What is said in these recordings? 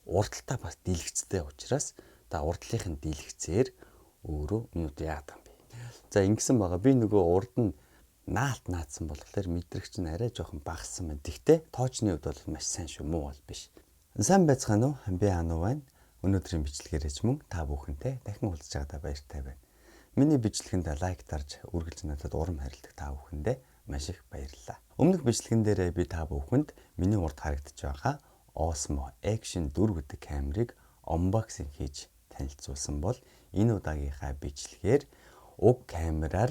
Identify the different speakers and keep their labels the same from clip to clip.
Speaker 1: Урдталтаа бас дэлгэцтэй учраас та урдлынх нь дэлгэцээр өөрөө минут яагаад юм бэ? За, ингэсэн байгаа. Би нөгөө урд нь наалт наадсан болохоор мэдрэгч нь арай жоохон багассан байна. Тэгтээ тоочны хувьд бол маш сайн шүү, муу бол биш. Сайн байцгаана уу? Би Ану байна. Өнөөдрийн бичлэгээр ч мөн та бүхэнтэй дахин уулзж байгаадаа баяртай байна. Миний бичлэгэнд лайк дарж үргэлж надад урам харилдаг та бүхэндээ маш их баярлалаа. Өмнөх бичлэгэн дээрээ би та бүхэнд миний урд харагдаж байгаа Osmo Action 4 гэдэг камерыг unboxing хийж танилцуулсан бол энэ удаагийнхаа бичлэгээр уг камераар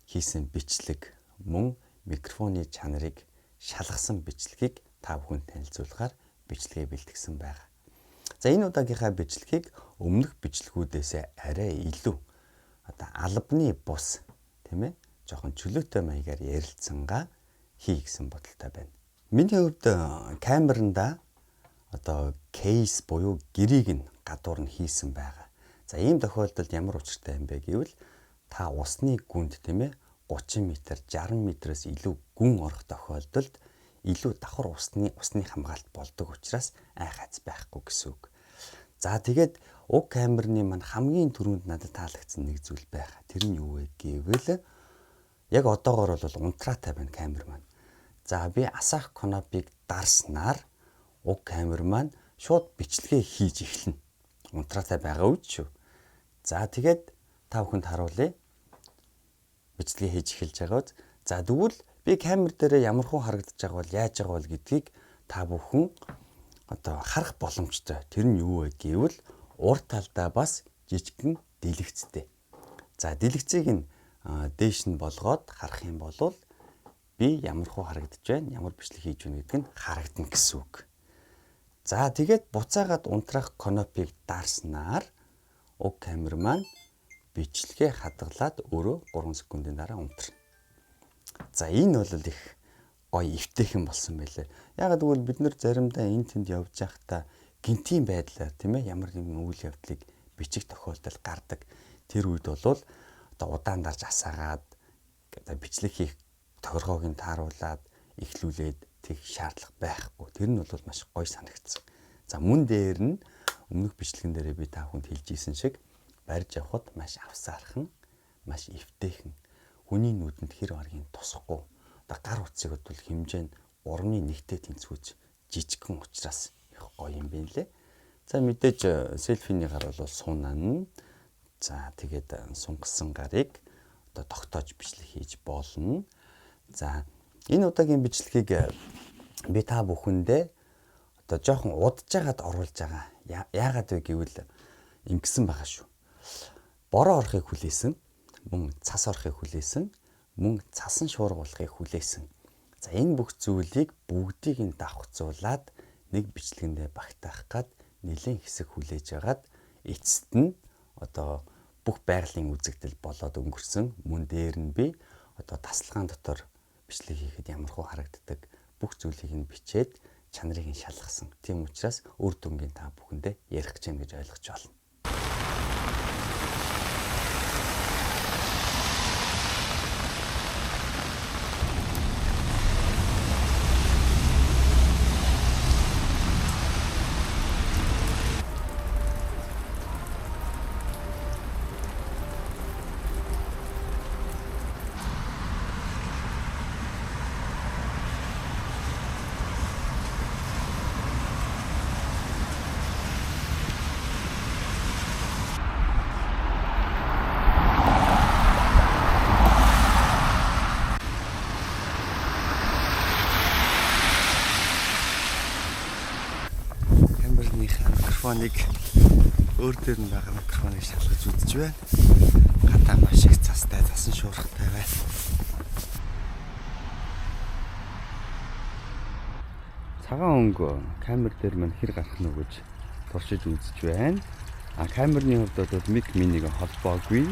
Speaker 1: хийсэн бичлэг мөн микрофоны чанарыг шалгасан бичлэгийг та бүхэнд танилцуулахаар бичлэгээ бэлтгэсэн байгаа. За, энэ удаагийнхаа бичлэгийг өмнөх бичлэгүүдээс арай илүү одоо албаны бус, тийм ээ, жоохон чөлөөтэй маягаар ярилцсангаа хий гэсэн бодолтой байна. Миний хувьд камеранда одоо case буюу гэрийг нь гадуур нь хийсэн байгаа. За, ийм тохиолдолд ямар учиртай юм бэ гэвэл та усны гүнд, тийм ээ, 30 м, 60 м-ээс илүү гүн орох тохиолдолд илүү давхар усны хамгаалалт болдог учраас айхац байхгүй гэсэн үг. За, тэгээд уг камерны маань хамгийн түрүүнд надад таалагдсан нэг зүйл байгаа. Тэр нь юу вэ гэвэл яг одоогор бол унтраатай байна камер маань. За, би асаах кнопыг дарснаар уг камер маань шууд бичлэгээ хийж эхэлнэ. Унтраатай байгаа үед шүү. За, тэгээд та бүхэнд харуулъя. Бичлэгээ хийж эхэлж байгаа үз. За, тэгвэл би камер дээрээ ямар хуу харагдаж байгаа бол, яаж байгаа бол гэдгийг та бүхэн одоо харах боломжтой. Тэр нь юу вэ гэвэл урд талдаа бас жижигхэн дэлгэцтэй. За, дэлгэцийг нь дээш нь болгоод харах юм бол би ямар хуу харагдаж байна, ямар бичлэг хийж байна гэдг нь харагдана гэсэн үг. За, тэгээд буцаагаад унтраах кнопыг дарснаар уг камер маань бичлэгээ хадгалаад өөрөө 3 секундын дараа унтарна. За, энэ бол их гоё эвтэйхэн болсон байлээ. Яагаад гэвэл бид нар заримдаа энэ тэнд явж байхдаа гэнэтийн байдлаар, тийм ээ, ямар нэгэн үйл явдлыг бичих тохиолдол гардаг. Тэр үед бол одоо удаан дарж асаагаад одоо бичлэг хийх тохиргоог нь тааруулаад эхлүүлээд тех шаардлага байхгүй. Тэр нь бол маш гоё санагдсан. За, мөн дээр нь өмнөх бичлэгэн дээрээ би та бүхэнд хэлж исэн шиг барьж явхад маш авсаархан, маш эвтэйхэн, хүний нүдэнд хэр баргийн тусахгүй. Одоо гар утсыг бол хэмжээ нь 3-ны 1-тэй тэнцвүүж жижигхэн учраас их гоё юм байна лээ. За, мэдээж селфиний гар бол сунана. За, тэгээд сунгасан гарыг одоо тогтоож бичлэг хийж болно. За, энэ удаагийн бичлэгийг би та бүхэндээ одоо жоохон удаж байгаад оруулж байгаа. Яагаад вэ гэвэл ингэсэн байгаа шүү. Бороо орохыг хүлээсэн, мөн цас орохыг хүлээсэн, мөн цасан шуургуулахыг хүлээсэн. За, энэ бүх зүйлийг бүгдийг нь давхцуулаад нэг бичлэгэндээ багтаах гад нэлээн хэсэг хүлээж агаад эцэст нь одоо бүх байгалийн үзэгдэл болоод өнгөрсөн. Мөн дээр нь би одоо тасалгаан дотор бичлэг хийхэд ямар хуу харагддаг бүх зүйлийг нь бичээд чанарыг нь шалгасан. Тийм учраас үр дүнгийн та бүхэндээ ярих гэж байна гэж ойлгож байна. Камерныхаа микрофоныг, өөр дээр нь байгаа микрофоныг шалгаж үзэж байна. Гадаа маш их цастай, цасан шуургатай байна. Цагаан өнгө камер дээр мань хэр гарах нь гэж туршиж үзэж байна. А камерны хувьд бол mic mini-г холбоогүй.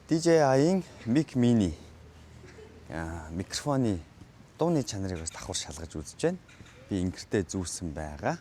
Speaker 1: DJI-ийн Mic Mini микрофоны дууны чанарыг бас давхар шалгаж үзэж байна. Би ингэртээ зүүсэн байгаа.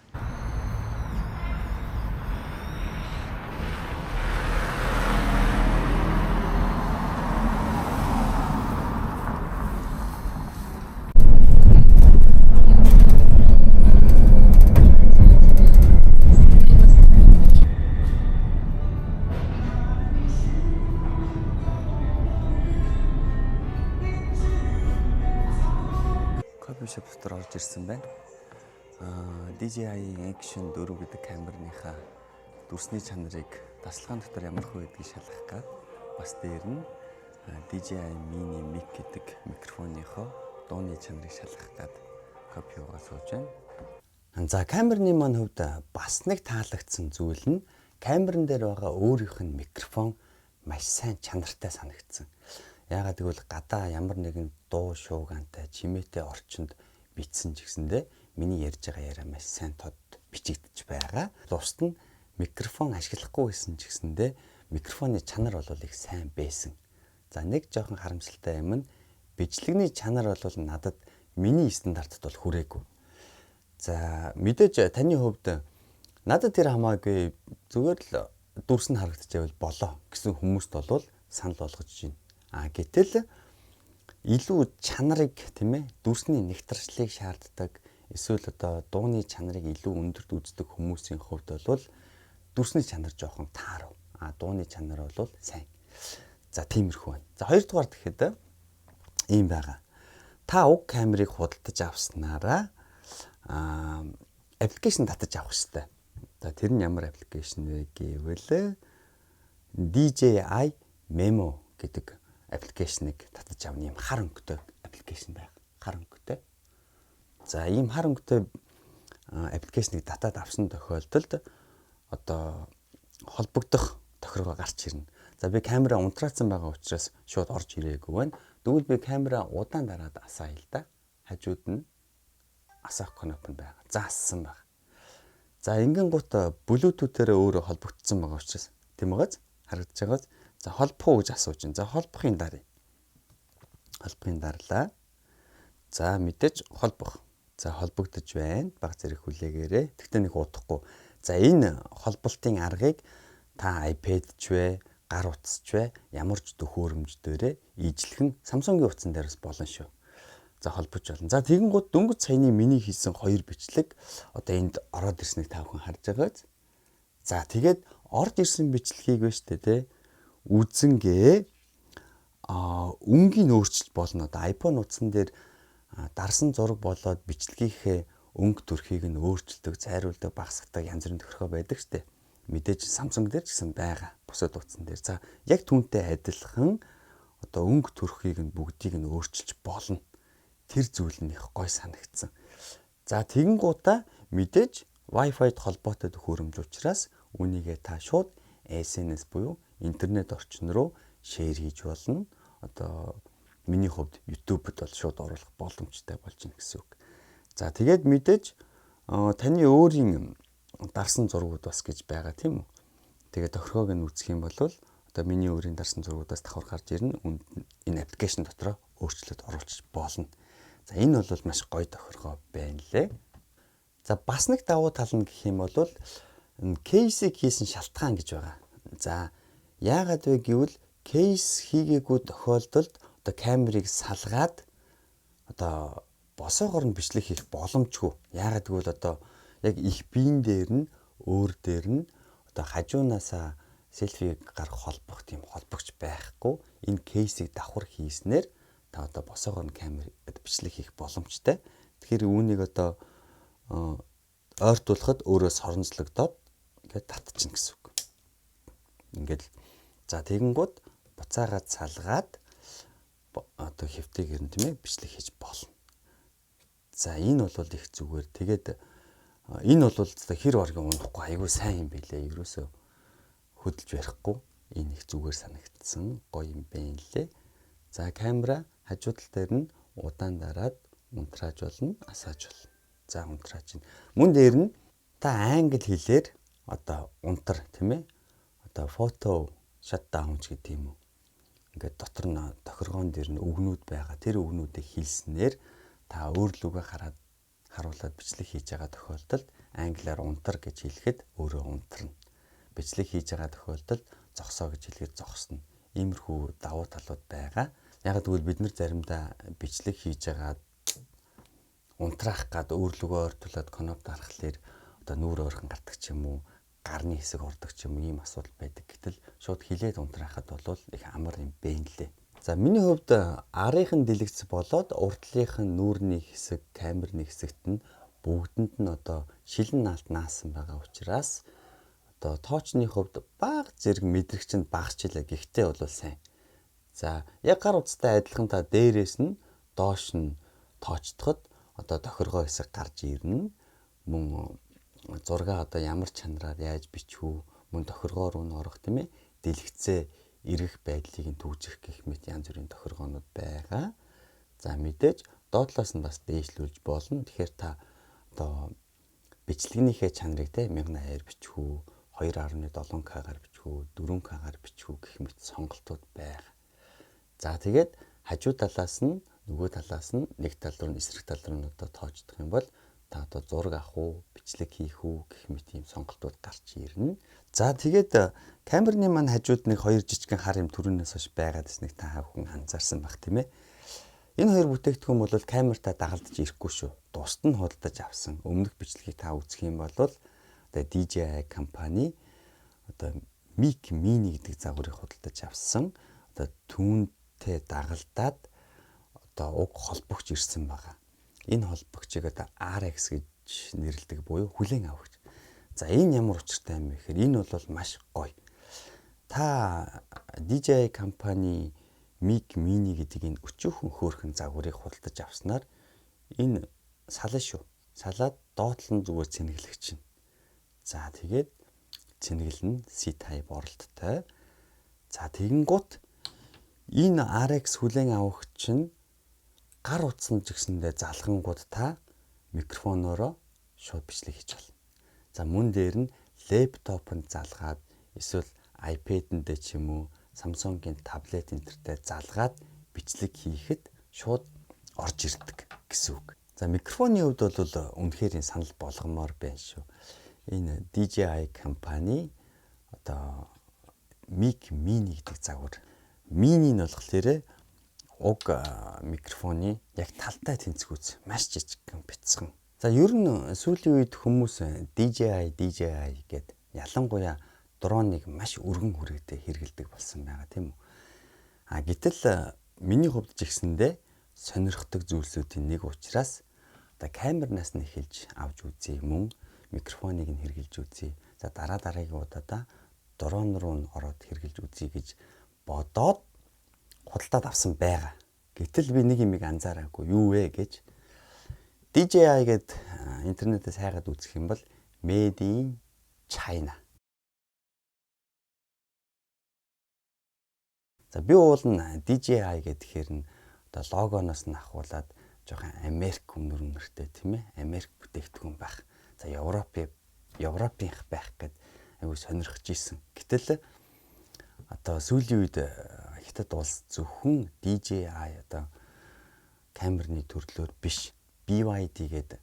Speaker 1: Coffee shop дотор орж ирсэн байна. DJI Action 4 гэдэг камерныхаа дүрсний чанарыг тасалгаан дотор ямар хөө гэдгийг шалгах гад бас дээр нь DJI Mini Mic гэдэг микрофоныхоо дууны чанарыг шалгах гад кофе уугаа сууж байна. За, камерны маань хувьд бас нэг таалагдсан зүйл нь камеран дээр байгаа өөрийнх нь микрофон маш сайн чанартай санагдсан. Яагаад гэвэл гадаа ямар нэгэн дуу шуугантай чимээтэй орчинд бичсэн ч гэсэндээ миний ярьж байгаа яриа маш сайн тод бичигдэж байгаа. Бусд нь микрофон ашиглахгүй байсан ч гэсэндээ микрофоны чанар бол их сайн байсан. За, нэг жоохон харамсалтай юм нь бичлэгний чанар бол надад миний стандартад бол хүрээгүй. За, мэдээж таны хувьд надад тэр хамаагүй, зүгээр л дүрс нь харагдчихвэл болоо гэсэн хүмүүст бол санал болгож байна. А гэтэл илүү чанарыг, тийм ээ, дүрсний нэгтарчлалыг шаарддаг эсвэл одоо дууны чанарыг илүү өндөрт үздэг хүмүүсийн хувьд бол дүрсний чанар жоохон таарав. А дууны чанар бол сайн. За, тиймэрхүү байна. За, хоёрдугаар гэхэд ийм байгаа. Та уг камерыг худалдаж авснараа application татаж авах хэрэгтэй. За, тэр нь ямар application вэ гэвэл DJI Memo гэдэг application ыг татаж авна, юм хар өнгөтэй application байна. Хар өнгөтэй. За, ийм хар өнгөтэй application ыг татаад авсан тохиолдолд одоо холбогдох тохиргоо гарч ирнэ. За, би камера унтраацсан байгаа учраас шууд орж ирээгүй байна. Тэгвэл би камера удаан дараад асаая л да. Хажууд нь асаах кноп нь байгаа. За, ассан байна. За, ингэн гут Bluetooth-ээр өөрөө холбогдсон байгаа учраас, тийм байгааз харагдаж байгааз, за, холбох уу гэж асууж байна. За, холбохын даръя. Холбохын дарлаа. За, мэдээж холбох. За, холбогдож байна. Баг зэрэг хүлээгээрэй. Тэгтээ нэг удахгүй. За, энэ холболтын аргыг та iPad ч вэ, гар утас ч вэ, ямар ч төхөөрөмж дээрээ ижлэхэн Samsung-ийн утсан дээр бас болно шүү. За, холбож болно. За, тэгэн гут дөнгөж саяны миний хийсэн хоёр бичлэг одоо энд ороод ирснийг та бүхэн харж байгааз. За, тэгээд орж ирсэн бичлэгийг вэ штэ, тэ, үзэнгээ өнгийн өөрчлөлт болно. Одоо iPhone утсан дээр дарсан зураг болоод бичлэгийнхээ өнгө төрхийг нь өөрчилдөг, цайруулдаг, багасгадаг янз бүрийн тохиргоо байдаг штэ. Мэдээж Samsung дээр ч гэсэн байгаа. Бусад утсан дээр. За, яг түүнтэй адилхан одоо өнгө төрхийг нь бүгдийг нь өөрчилж болно. Тэр зүйл нь их гой санагдсан. За, тэгэн гутаа мэдээж Wi-Fi-д холбоотой төхөөрөмж учраас үүнийгээ та шууд SNS буюу интернет орчин руу share хийж болно. Одоо миний хувьд YouTube-д бол шууд оруулах боломжтой болж байна гэсэн үг. За, тэгээд мэдээж таны өөрийн дарсан зургууд бас гэж байгаа, тийм үү? Тэгээд тохиргоог нь үзэх юм бол одоо миний өөрийн дарсан зургуудаас давхар гарч ирнэ. Энэ application дотроо өөрчлөлт оруулчих болно. За, энэ бол маш гоё тохиргоо байна лээ. За, бас нэг давуу тал нь гэх юм бол case ийг хийсэн шалтгаан гэж байгаа. За, яагаад вэ гэвэл case хийгээгүй тохиолдолд одоо камерыг салгаад одоо босоогоор нь бичлэг хийх боломжгүй. Яагаад гэвэл одоо яг их биен дээр нь, өөр дээр нь одоо хажуунаасаа селфи гарах холбох тийм холбогч байхгүй. Энэ case ийг давхар хийснээр та одоо босоогоор нь камер бичлэг хийх боломжтой. Тэгэхээр үүнийг одоо ойртуулахад өөрөө соронзлогдоод ингээд татчихна гэсэн үг. Ингээд за, тэгэнгүүт буцаагаад салгаад одоо хэвтэйгээр нь, тийм ээ, бичлэг хийж болно. За, энэ бол их зүгээр. Тэгээд энэ бол хэр оргийн унахгүй айгүй сайн юм билээ. Ерөөсөө хөдөлж барихгүй. Энэ их зүгээр санагдсан. Гоё юм байна лээ. За, камера хажуу тал дээр нь удаан дараад унтрааж болно, асааж болно. За, унтрааж байна. Мөн дээр нь та англи хэлээр одоо унтар, тийм ээ. Одоо photo shutdown ч гэдэг юм уу. Ингээд дотор нь тохиргоон дээр нь үгнүүд байгаа. Тэр үгнүүдийг хэлснээр та өөр лүүгээ хараад харуулад бичлэг хийж байгаа тохиолдолд англиар унтар гэж хэлэхэд өөрөө унтарна. Бичлэг хийж байгаа тохиолдолд зогсоо гэж хэлэхэд зогсно. Иймэрхүү давуу талууд байгаа. Яг гэвэл бид нар заримдаа бичлэг хийж байгаа унтраах гад өөрлөгөө ойртуулад кноп дарахлаар одоо нүүр ойрхон гардаг ч юм уу, гарны хэсэг ордог ч юм уу, ийм асуудал байдаг. Гэтэл шууд хилээд унтраахад бол их амар юм бэ нэлээ. За, миний хувьд арын нь дэлгэц болоод урдлынх нь нүүрний хэсэг, камерны хэсэгт нь бүгдэнд нь одоо шилэн наалт наасан байгаа учраас одоо тоочны хувьд бага зэрэг мэдрэгч нь багасч илээ. Гэхдээ бол сайн. За, яг гар утастай адилхан та дээрээс нь доош нь тоочдоход одоо тохиргоо хэсэг гарч ирнэ. Мөн зураг одоо ямар чанараар яаж бичих үү, мөн тохиргоо руу нь орох, тийм ээ, дэлгэцээ эргэх байдлыг нь түгжих гэх мэт янз бүрийн тохиргоонууд байгаа. За, мэдээж доотлоос нь бас дээшлүүлж болно. Тэгэхээр та одоо бичлэгнийхээ чанарыг те 1080-аар бичих үү, 2.7K-гаар бичих үү, 4K-гаар бичих үү гэх мэт сонголтууд байгаа. За, тэгээд хажуу талаас нь, нөгөө талаас нь, нэг тал руу, эсрэг тал руу нь одоо тоочдох юм бол та одоо зураг авах уу, бичлэг хийх үү гэх мэт ийм сонголтууд гарч ирнэ. За, тэгээд камерны маань хажууд нэг хоёр жижигхэн хар юм түрүүнээс хойш байгаад нэг та бүхэн анзаарсан байх, тийм ээ. Энэ хоёр бүтээгдэхүүн бол камертаа дагалдаж ирэхгүй шүү. Тусад нь худалдаж авсан. Өмнөх бичлэгийг та үзэх юм бол одоо DJI компани одоо Mic Mini гэдэг загварыг худалдаж авсан. Одоо түүнтэй дагалдаад одоо уг холбогч ирсэн байгаа. Энэ холбогчийг одоо RX гэж нэрлэдэг буюу хүлээн авагч. За, энэ ямар учиртай юм бэ гэхээр энэ бол маш гоё. Та DJI компани Mic Mini гэдэг энэ өчүүхэн хөөрхөн загварыг худалдаж авснаар энэ сална шүү. Салаад доотлон зүгээр цэнэглэх чинь. За, тэгээд цэнэглэл нь C-type оролттой. За, тэгэнгүүт энэ RX хүлээн авах чинь гар утсанд ч гэсэндээ залхангууд та микрофоноороо шууд бичлэг хийж болно. За, мөн дээр нь лэптопонд залгаад эсвэл iPad-ндээ ч юм уу, Samsung-ийн таблет энтертэй залгаад бичлэг хийхэд шууд орж ирдэг гэсэн үг. За, микрофоны хувьд бол үнэхээр санал болгомоор байна шүү. Энэ DJI компани одоо Mic Mini гэдэг загвар. Mini нь болохоор уг микрофоны яг талтай тэнцвүүц маш жижигхэн, бяцхан. За, ер нь сүүлийн үед хүмүүс DJI DJI гэд ялангуяа дроныг маш өргөн хүрээтэй хэрэглэдэг болсон байгаа, тийм үү. А гэтэл миний хувьд ч гэсэндээ сонирхдаг зүйлсүүдийн нэг учраас одоо камернаас нь эхэлж авч үзье, мөн микрофоныг нь хэрэглэж үзье. За, дараа дараагийн удаадаа дрон руу нь ороод хэрэглэж үзье гэж бодоод худалдаад авсан байгаа. Гэтэл би нэг юмыг анзаараагүй. Юу вэ гэж DJI гээд интернетээс хайгаад үзэх юм бол Made in China. За, би уул нь DJI гэхээр нь одоо логоноос нь ахуулаад жоохон Америк өмнөр үнэртэй, тийм ээ. Америк бүтээгдэхүүн байх. За, Европынх байх гэд айгүй сонирхож исэн. Гэтэл одоо сүүлийн үед Хятад улс зөвхөн DJI одоо камерны төрлөөр биш, BYD гэдэг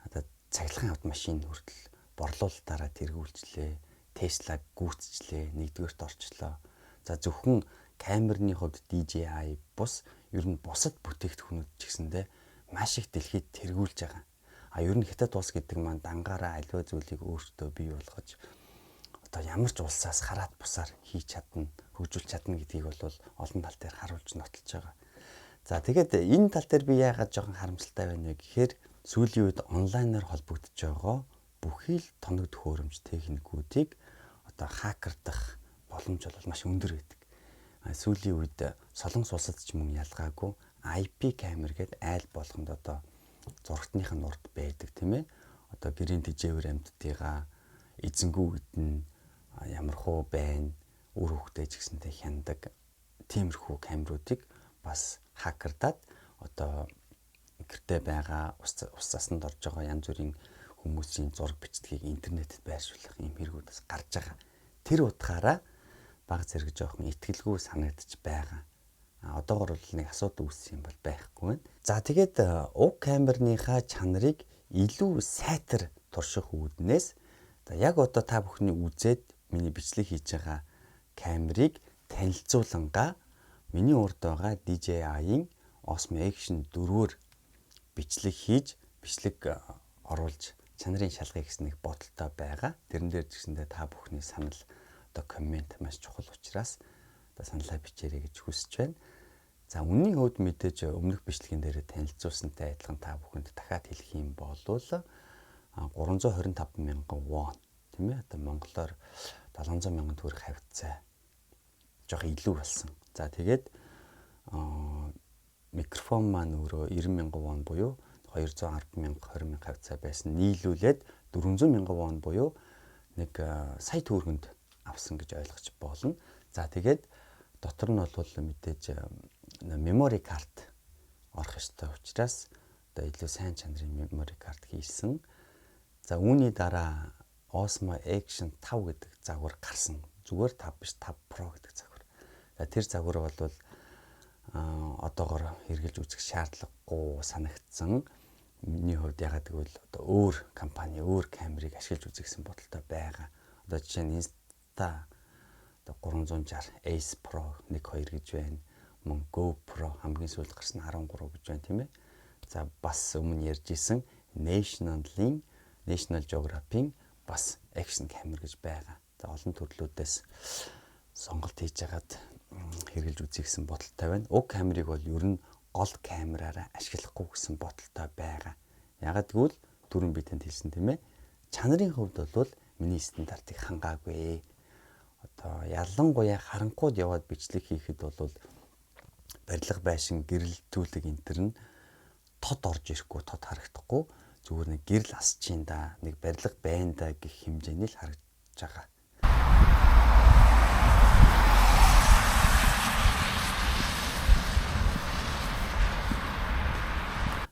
Speaker 1: одоо цахилгаан автомашин хүртэл борлуулалтаараа тэргүүлжлээ. Tesla гүйцэжлээ, нэгдүгээрт орчлоо. За, зөвхөн камерны хувьд DJI бус, ер нь бусад бүтээгдэхүүнүүд ч гэсэндээ маш их дэлхийд тэргүүлж байгаа. А ер нь Хятад улс гэдэг маань дангаараа аливаа зүйлийг өөртөө бий болгож одоо ямар ч улсаас хараат бусаар хийж чадна, хөгжүүлж чадна гэдгийг бол олон тал дээр харуулж нотолж байгаа. За, тэгээд энэ тал дээр би яагаад жоохон харамсалтай байна вэ гэхээр сүүлийн үед онлайнаар холбогдож байгаа бүхий л тоног төхөөрөмж техникүүдийг одоо хакердах боломж бол маш өндөр байдаг. Сүүлийн үед Солонгос улсад ч мөн ялгаагүй IP камер гээд айл болгонд одоо зурагтных нь урд байдаг, тийм ээ. Одоо гэрийн тэжээвэр амьтдыгаа эзэнгүү гэдэг нь ямар хуу байна, үр хөвгтэй ч гэсэнтэй хяндаг тиймэрхүү камеруудыг бас хакердаад одоо гэртээ байгаа ус засанд орж байгаа янз бүрийн хүмүүсийн зураг бичлэгийг интернетэд байршуулах юм хэрэгүүд бас гарч байгаа. Тэр утгаараа баг зэрэг жоохон итгэлгүй санагдчих байгаа. А одоогор бол нэг асуудал үүссэн юм бол байхгүй байна. За, тэгээд уг камерныхаа чанарыг илүү сайтар турших үүднээс за яг одоо та бүхний үзээд миний бичлэг хийж байгаа камерыг танилцуулангаа миний урд байгаа DJI-ийн Osmo Action 4-өр бичлэг хийж, бичлэг оруулж чанарын шалгая гэсэн нэг бодолтой байгаа. Тэрэн дээр ч гэсэндээ та бүхний санал одоо коммент маш чухал учраас Одоо саналаа бичээрэй гэж хүсэж байна. За үнийн хувьд мэдээж өмнөх бичлэгэн дээр танилцуулсантай адилхан та бүхэнд дахиад хэлэх юм бол 325 мянган вон, тийм ээ, одоо монголоор 700 мянган төгрөг хавьцаа жоох илүү болсон. За тэгээд микрофон маань өөрөө 90 мянган вон буюу 210 мянга 20 мянга хавьцаа байсан. Нийлүүлээд 400 мянган вон буюу нэг сая төгрөгөнд авсан гэж ойлгож болно. За тэгээд дотор нь бол мэдээж memory card орох ёстой учраас одоо илүү сайн чанарын memory card хийсэн. За үүний дараа Osmo Action 5 гэдэг загвар гарсан. Зүгээр 5 биш, 5 Pro гэдэг загвар. За тэр загвар бол одоогор хэрэглэж үзэх шаардлагагүй санагдсан. Миний хувьд, ягаад гэвэл одоо өөр компани, өөр камерыг ашиглаж үзэх гэсэн бодолтой байгаа. Одоо жишээ нь Insta одоо 360 Ace Pro 1 2 гэж байна. Мөн GoPro хамгийн сүүлд гарсан 13 гэж байна, тийм ээ. За бас өмнө ярьж исэн National Geographic-ийн бас action камер гэж байгаа. За олон төрлүүдээс сонголт хийж агаад хэрэглэж үзье гэсэн бодолтой байна. Уг камерыг бол ер нь гол камераараа ашиглахгүй гэсэн бодолтой байгаа. Ягаад гэвэл түрүүн би танд хэлсэн, тийм ээ. Чанарын хувьд бол миний стандартыг хангаагүй. Одоо ялангуяа харанхууд яваад бичлэг хийхэд бол барилга байшин, гэрэлтүүлэг энэ төр нь тод орж ирэхгүй, тод харагдахгүй, зүгээр нэг гэрэл асчин да, нэг барилга байна да гэх хэмжээний л харагдаж байгаа.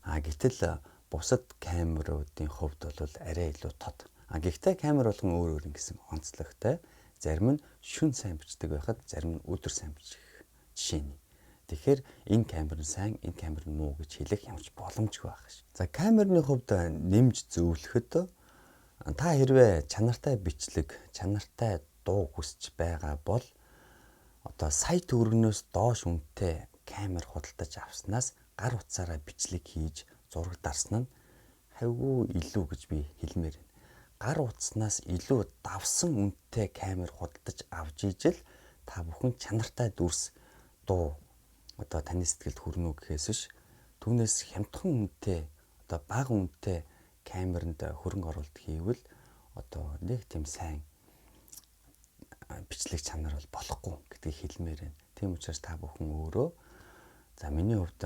Speaker 1: А гэтэл бусад камеруудын хувьд бол арай илүү тод. А гэхдээ камер болгон өөр өөр ингэсэн онцлогтой. Зарим нь шөнө сайн бичдэг байхад, зарим нь өдөр сайн бичих жишээний. Тэгэхээр энэ камер нь сайн, энэ камер нь муу гэж хэлэх ямар ч боломжгүй байх ш. За камерны хувьд нэмж зөвлөхөд та хэрвээ чанартай бичлэг, чанартай дуу хүсэж байгаа бол одоо сая төгрөгнөөс доош үнэтэй камер худалдаж авснаас гар утсаараа бичлэг хийж зураг дарсан нь хавьгүй илүү гэж би хэлмээр байна. Гар утаснаас илүү давсан үнэтэй камер худалдаж авч ижил та бүхэн чанартай дүрс, дуу одоо таны сэтгэлд хүрнэ үү гэхээс биш, түүнээс хямдхан үнэтэй, одоо бага үнэтэй камеранд хөрөнгө оруулалт хийвэл одоо нэг тийм сайн бичлэг чанар бол болохгүй гэдгийг хэлмээр байна. Тийм учраас та бүхэн өөрөө, за миний хувьд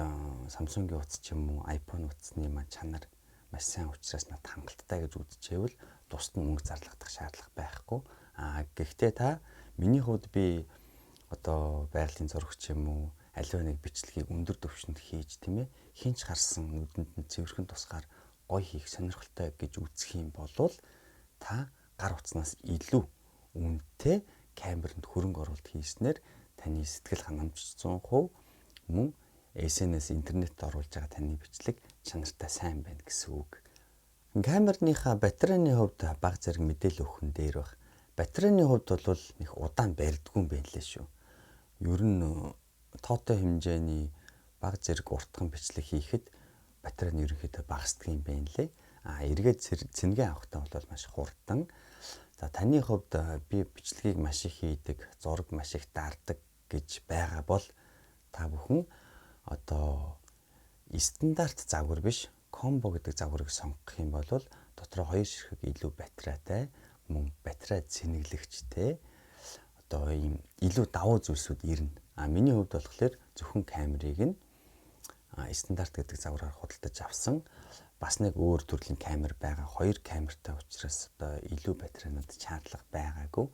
Speaker 1: Samsung-ийн утас ч юм уу iPhone утасны маань чанар маш сайн учраас надад хангалттай гэж үзчихээвэл тусад нь мөнгө зарлагдах шаардлага байхгүй. А гэхдээ та миний хувьд би одоо байгалийн зураг ч юм уу аливаа нэг бичлэгийг өндөр түвшинд хийж, тийм ээ, хэн ч харсан нүдэнд нь цэвэрхэн тусгаар гоё хийх сонирхолтой гэж үзэх юм бол та гар утаснаас илүү үнэтэй камеранд хөрөнгө оруулалт хийснээр таны сэтгэл ханамж 100% мөн SNS интернетд оруулж байгаа таны бичлэг чанартай сайн байна гэсэн үг. Камерныхаа батарейны хувьд баг зэрэг мэдээлэл өгөх нь дээр баг. Батарейны хувьд бол нэг удаан барьдгүй юм байна лээ шүү. Ер нь тоотой хэмжээний баг зэрэг уртхан бичлэг хийхэд батарей нь ерөнхийдөө багасдаг юм байна лээ. А эргээд цэнгээ авахтаа бол маш хурдан. За таны хувьд би бичлэгийг маш их хийдэг, зураг маш их дардаг гэж байгаа бол та бүхэн одоо стандарт загвар биш, combo гэдэг загварыг сонгох юм бол дотроо хоёр ширхэг илүү батарейтай, мөн батарей цэнэглэгчтэй, одоо ийм илүү давуу зүйлсүүд ирнэ. А миний хувьд болохоор зөвхөн камерыг нь стандарт гэдэг загвараар худалдаж авсан. Бас нэг өөр төрлийн камер байгаа. Хоёр камертай учраас одоо илүү батарейнууд шаардлага байгаагүй.